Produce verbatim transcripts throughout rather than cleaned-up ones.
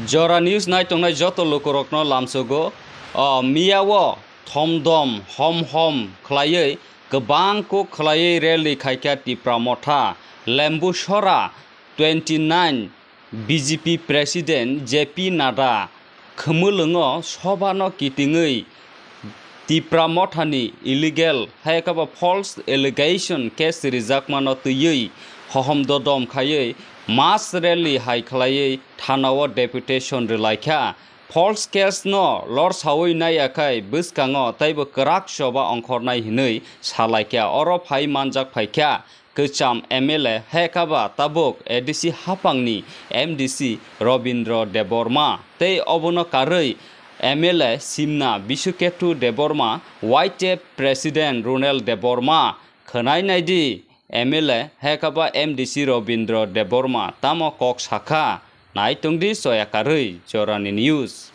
Jora News nai tongnai joto lukurokno lamsogo. O miyao thomdom hom hom khlaiwi kwbang kuk khlaiwi rally khaikha Tipra Motha, Lembusora twenty nine B J P President J P Nadda khumulwngo sobano kitingwi Tipra Mothani illegal hai khe bo false allegation case rijakmano twiwi hohom dodom khaiwi mass rally hai khlaiwi thanao deputation rwlaikha. False case no lorsawi naiyakhai bwskango teibo kwrak choba ongkhornai hinwi salaikha. Oro phai manjak phaikha kwcham M L A hai khe bo tabuk A D C haphangni M D C Robindra Debbarma tei obono karwi M L A simna Bishuketu Debbarma, Y T F President Runel Debbarma. Khwnai naidi, M L A hai khe bo M D C Robindra Debbarma tamo kok sakha. Nai tongdi soya karwi Jorani News.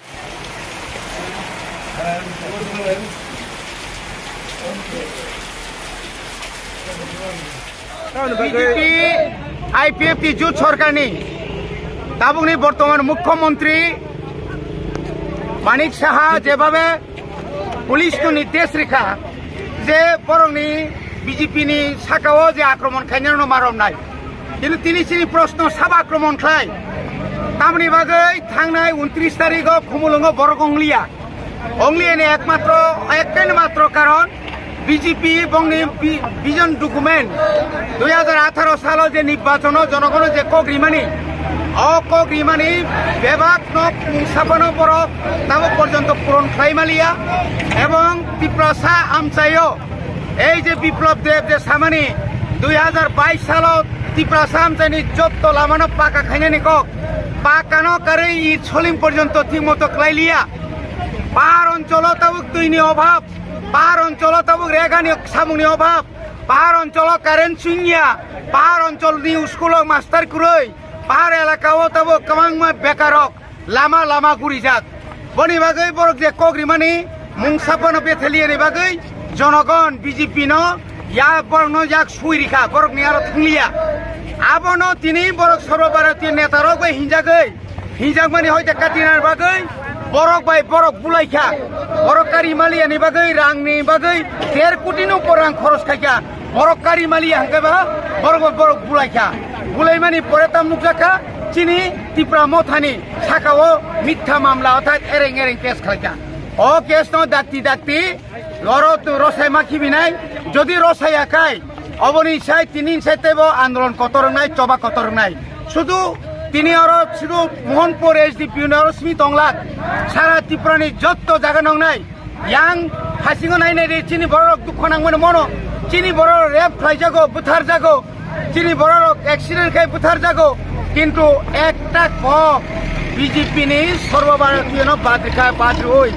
B J P, I P F T jut sorkarni tabukni bortoman mukhyamantri Manik Saha jebabe police no nirdesh rikha je borokni B J P ni sakao je akromon khainai no maromnai. Kintu tini chini proshno sabo akromon khlai. Tamoni bagwi thangnai untris tarikh o Khumulwngo borok ongliya. Ongliya ni ekmatro, ektai matro karon B J P bongni vi-, vision document dui hajar atharo salo je nirbachono jonogono je kok rimani, o kok rimani bebak no mung saphano borok tamo porjonto puron khlai maliya ebong Tiprasa amchaio ei je Biplab Deb je samani dui hajar bais salo Tiprasa amchaini jotto lamano paka khainani kok, pakano karwi i soling porjonto thik moto khlai liya. Pahar oncholo tabuk twini obhab, pahar oncholo tabuk regani samungni obhab, pahar oncholo current chwngya, pahar oncholni school o master kwrwi, pahar elakao tabuk kwbangma bekarok lama lama gurijak. Boni bagwi borok je kok rimani mung saphano betheliyani bagwi jonogon B J P no ya borokno yak sui rikha, borokni aro thangliya. Abono tini borok Sarva Bharatiya netarok bai hinjagwi, hinjakmani hoite katinani bagwi borok bai borok bulaikha. Borok kari maliyani bagwi, rangni bagwi der koti ni upor rang khoros khaikha. Borok kari maliya hwnkhe ba borok bai borok bulaikha. Bulaimani pore tam nukjakha chini Tipra Mothani sakao mitha mamla orthat ereng ereng case khlaikha. O case no dakti dakti oro tu rosai ma khibinai, jodi rosai akai, oboni sai tini sai tebo andolon kotor wngnai, choba kotor wngnai. Sudu tini oro sudu Mohanpur S D P ni oro simi tonglak, sara Tripura ni jotto jaga nongnai, yang hasingo nai nai de chini borok dukho nangmani mono, chini borok rape khlaijago, butharjago, chini borok accident khai butharjago, kintu ekta kok B J P ni Sarva Bharatiya no badrika badroi.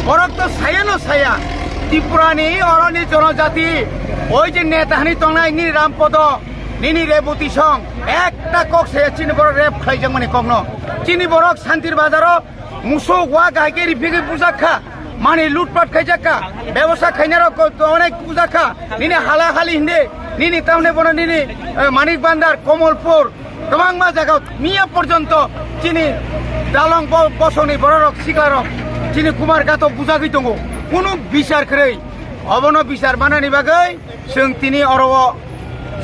Borok to saya no saya. Tripura ni oroni jonojati, oi je neta hani tongnai nini Rampodo, nini Reboti song, ekta kok saya chini borok rape khlaijakmani kokno. Chini borok Santir Bazaro musuk wa gai ke riphi ke bujak kha. Mani lutpat khaijak kha, bebosa khainarok ko-, onek bujak kha, nini hala hali hinde, nini tamne bono nini, eh, Manik Bandar, Komolpur, kwbangma jaga miya porjonto chini dalong bo-, bosongni bororok siklarok chini Kumar Gato bujagwi tongo, kunu bichar kwrwi. Obono bichar manani bagwi chwng tini oro o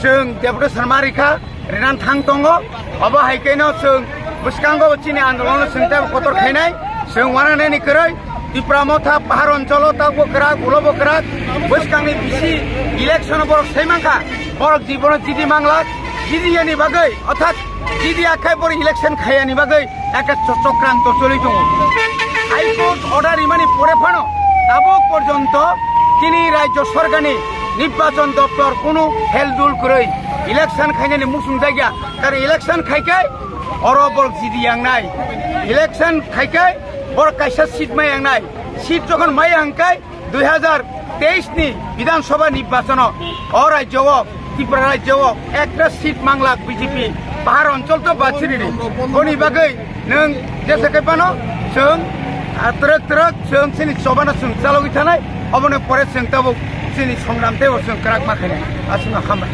chwng deputation ma rikha. Rinan thang tongo. Obo hai khe no chwng bwskango chini andolon no chwng tei kotor khainai. Chwng wananani kwrwi Tipra Motha pahar oncholo tabuk kwrak, ulo bo kwrak. Bwskangni bisi election o borok sai mankha. Borok jibono jidi manglak. Jidi yani bagwi, orthat jidi akhai borok election khayani bagwi ekta cho-, chokranto choli tongo. High Court order rimani pore phano tabuk porjonto chini rajyo sorkarni nirbachon doptor kunu heldul kwrwi election khainani muchung jakya. Kar election khai khe oro borok jidi yangnai. Election khai khe borok kaisa seat mai yangnai. Seat jokhon mai yang khe dui hajar teis ni Bidhan Sabha nirbachono o rajyo o, Tripura rajyo o ekta seat manglak B J P pahar onchol to bachiri ni. Boni bagwi nwng jesa khe phano chwng, ah, twrwk twrwk chwng chini chobano chwng chalogwi thanai, oboni pore chwng tabuk chini songram teibo chwng kwrak ma khainai. Aswkno hambai.